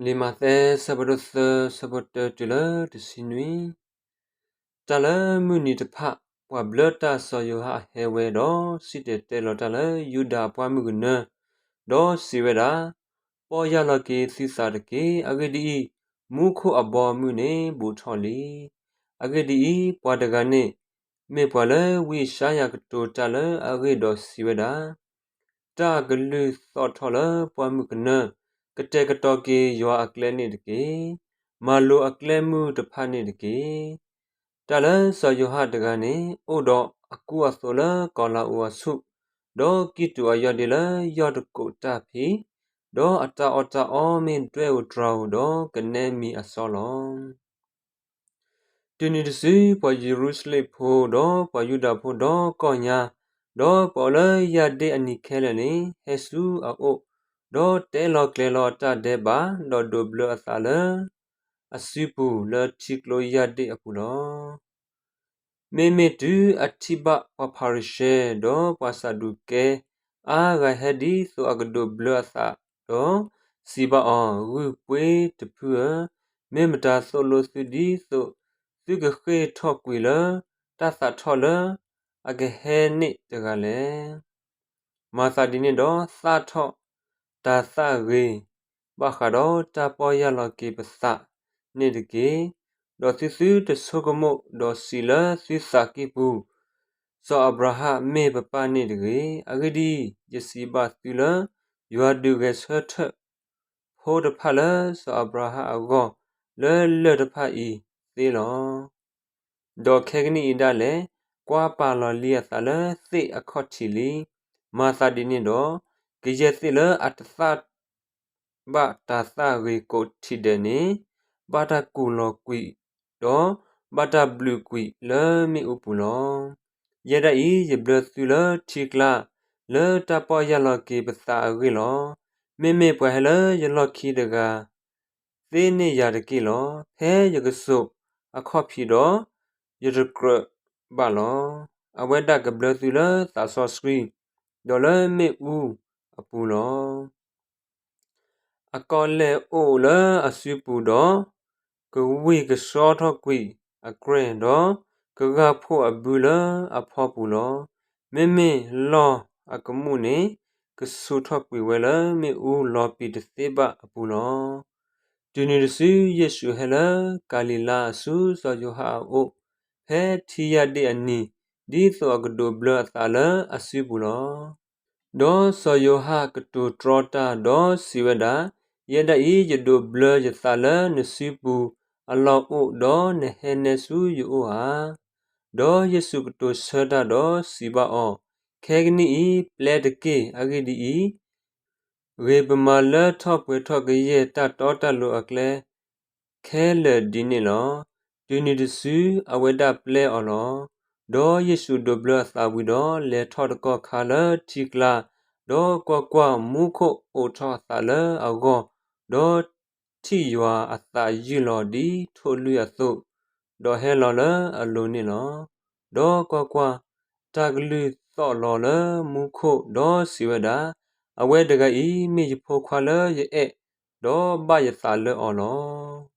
လံာ်မးသဲ ဆၢဒိၣ်သၢ ဆၢဖိတၢတုၤလၢတဆံနွံ. တၢ်လၢမုၢ်နံၤတဖၣ် ပှၤဘျၢတၢ်စီၤယိၤဟၣ်ဟဲဝဲဒီး စံၣ်တဲၤတဲလီၤတၢ်လၢယူဒၤအပှၢ်မုၣ်ကနၢ ဒီးစံးဝဲဒၣ်, ပီၢ်ယၢ်လီၤက့ၤသုသးတက့ၢ်. အဂ့ၢ်ဒ်အံၤ, မူခိၣ်အဘီအမုၢ်န့ၣ် ဘူးထီၣ်လံ. အဂ့ၢ်ဒ်အံၤ, ပှၤတဂၤန့ၣ် မ့ၢ်ပှၤလၢဝံယၡါယၤကတိၤတၢ်လၢအဂ့ၢ်ဒီးစံးဝဲဒၣ်, တၢ်ကလုၢ်သီၣ်ထီၣ်လၢပှၢ်မုၣ်ကနၢ, ကတဲာ်ကတီၤက့ၤယွၤအကျဲန့ၣ်တက့ၢ်. မၤလိၤအကျဲမုၢ်တဖၣ်န့ၣ်တက့ၢ်. တၢ်လၢစီၤယိၤဟၣ်တဂၤန့ၣ် အိၣ်ဒီးအကူအသိးလၢကီၤလၤအူးအဆူၣ်, ဒီးကံၢ်တူာ်အယီၢ်ဒ့လၢယီၢ်တကိးတၢ်ဖံး, ဒီးအတၢ်အီၣ်တၢ်အီမ့ၢ်ဒွဲၣ်ဧိၤတြၤဧိၤ ဒီးကနဲမံၤအစီလီၤ. တုၤနုၤတစု ပှၤယရူၤၡလ့ၣ်ဖိ ဒီးပှၤယူဒၤဖိဒီးကီၢ်ညါ, ဒီးပှၤအိၣ်လၢယၢ်ဒ့ၣ်အနံၤခဲလၢာ်န့ၣ် ဟဲဆူအအိၣ်, ဒီးတဲလီၤကျဲၤလီၤအတၢ်ဒဲးဘး, ဒီးဒိးဘျၢအသးလၢအစုပူၤ လၢထံကျိယၢ်ဒ့ၣ်အပူၤလီၤ. မ့မ့ၢ်တုၤအထံၣ်ဘၣ်ပှၤဖၤရံၤၡဲ ဒီးပှၤစးဒူးကဲ အါဂၤဟဲဒ်သိးအကဒိးဘျၢအသးဒီး, စံးဘၣ်အီၤ, ဂုၢ်ပှ့ၤတဖုဧၢ, မ့ၢ်မတၤသိၣ်လိသုဒ်သိး သုကဃ့ၢ်ထီၣ်ကွံာ်လၢတၢ်သးထီၣ်လၢအကဟဲန့ၣ်တဂၤလဲၣ်. မၤသးဒ်န့ၣ်ဒီး သၣ်ထီၣ်တၤသၣ်ဂ့ၤ ဘၣ်ဃးဒီးတၢ်ပီၢ်ယၢ်လီၤက့ၤပသးန့ၣ်တက့ၢ်. ဒီးသုသုတဆိကမိၣ်ဒီးစံးလၢသုသးကံၢ်ပူၤ, စီၤအၤဘြၤဟၣ်မ့ၢ်ပပၢ်န့ၣ်တဂ့ၤ. အဂ့ၢ်ဒ်အံၤ, ယစံးဘၣ်သုလၢ ယွၤဒုးဂဲၤဆၢထၢၣ်ဖိတဖၣ်လၢစီၤအၤဘြၤဟၣ်အဂီၢ် လၢလၢၢ်တဖၣ်အံၤသ့လီၤ. ဒီးခဲကနံၣ်အံၤဒၣ်လဲာ်, ကွၢ်ပာ်လီၤလံအသးလၢသ့ၣ်အခီၣ်ထံးလံ. မၤသးဒ်န့ၣ်ဒီး, ကယဲၢ်သ့ၣ်လၢအတသၣ်ဘၣ်တၤသၣ်ဂ့ၤကိးထံးဒဲးန့ၣ်, ဘၣ်တၢ်ကူၣ်လီၤကွံာ်, ဒီးဘၣ်တၢ်ဘျုးကွံာ်လၢမ့ၣ်အူပူၤလီၤ. ယဲဒၣ်အံၤ ယဘျၢသုလၢထံကျါ လၢတၢ်ပီၢ်ယၢ်လီၤက့ၤပသးအဂ့ၢ်လီၤ. မ့မ့ၢ်ပှၤဟဲလၢယလီၢ်ခံတဂၤ သ့န့ၢ်ယၤတက့ၢ်လီၤ. ဖဲယကစိာ်အခီၣ်ဖံးဒီး ယတကြၢးဘၣ်လီၤ. အဝဲဒၣ်ကဘျၢသုလၢသးစီဆှံ, ဒီးလၢမ့ၣ်အူအပူၤလီၤ. အကီၢ်လဲၢ်အိၣ်လၢအစုပူၤဒီး, ကဝံၢ်ကဆှီထီၣ်ကွံာ်အကြဲၢ်, ဒီးကဂၢ်ဖှိၣ်အဘုလၢအဖီပူၤလီၤ. မ့မ့ၢ်လီၢ်အကမူၣ်န့ၣ် ကဆူးထီၣ်ကွံာ်ဝဲလၢမ့ၣ်အူလီၤပံာ်တသ့ဘၣ်အပူၤလီၤ. တုၤနုၤတစု ယ့ၣ်ၡူးဟဲလၢကၤလံၤလါအဆူစီၤယိၤဟၣ်အအိၣ်, ဖဲထံယၢ်ဒ့ၣ်အနံၤ, ဒ်သိးအကဒိးဘျၢအသးလၢအစုပူၤလီၤ. ဒီးစီၤယိၤဟၣ်ကတိၤတြီတၢ်ဒီးစံးဝဲဒၣ်, ယဲဒၣ်အံၤ ယဒိးဘျၢယသးလၢနစုပူၤအလီၢ်အိၣ်, ဒီးနဟဲနဲဆူယအိၣ်ဧါ. ဒီးယ့ၣ်ၡူးကတိၤဆၢတၢ်ဒီးစံးဘၣ်အီၤ, ခဲကနံၣ်အံၤ ပျဲတက့ၢ်. အဂ့ၢ်ဒ်အံၤ, ဂ့ၤပမၤလၢထီၣ်ပှဲၤထီၣ်ကယဲၢ်တၢ်တီတၢ်လိၤအကျဲ ခဲလၢာ်ဒ်န့ၣ်လီၤ. တုၤနုၤတစု အဝဲဒၣ်ပျဲအီၤလီၤ. ဒီးယ့ၣ်ၡူးဒိးဘျၢအသးဝံၤဒီး လဲၤထီၣ်တကီၢ်ခါလၢထံကျါ, ဒီးကွၢ်ကွၢ်, မူခိၣ်အိးထီၣ်အသးလၢအဂီၢ်, ဒီးထံၣ်ယွၤအသးယုၢ်လီၤဒ်ထိၣ်လွံၢ်အသိး, ဒီးဟဲလီၤလၢအလိၤန့ၣ်လီၤ. ဒီးကွၢ်ကွၢ်, တၢ်ကလုၢ်သီၣ်လီၤလၢမူခိၣ်, ဒီးစံးဝဲဒၣ်, အဝဲတဂၤအံၤ မ့ၢ်ယဖိခွါလၢယအဲၣ်, ဒီးဘၣ်ယသးလၢအီၤလီၤ.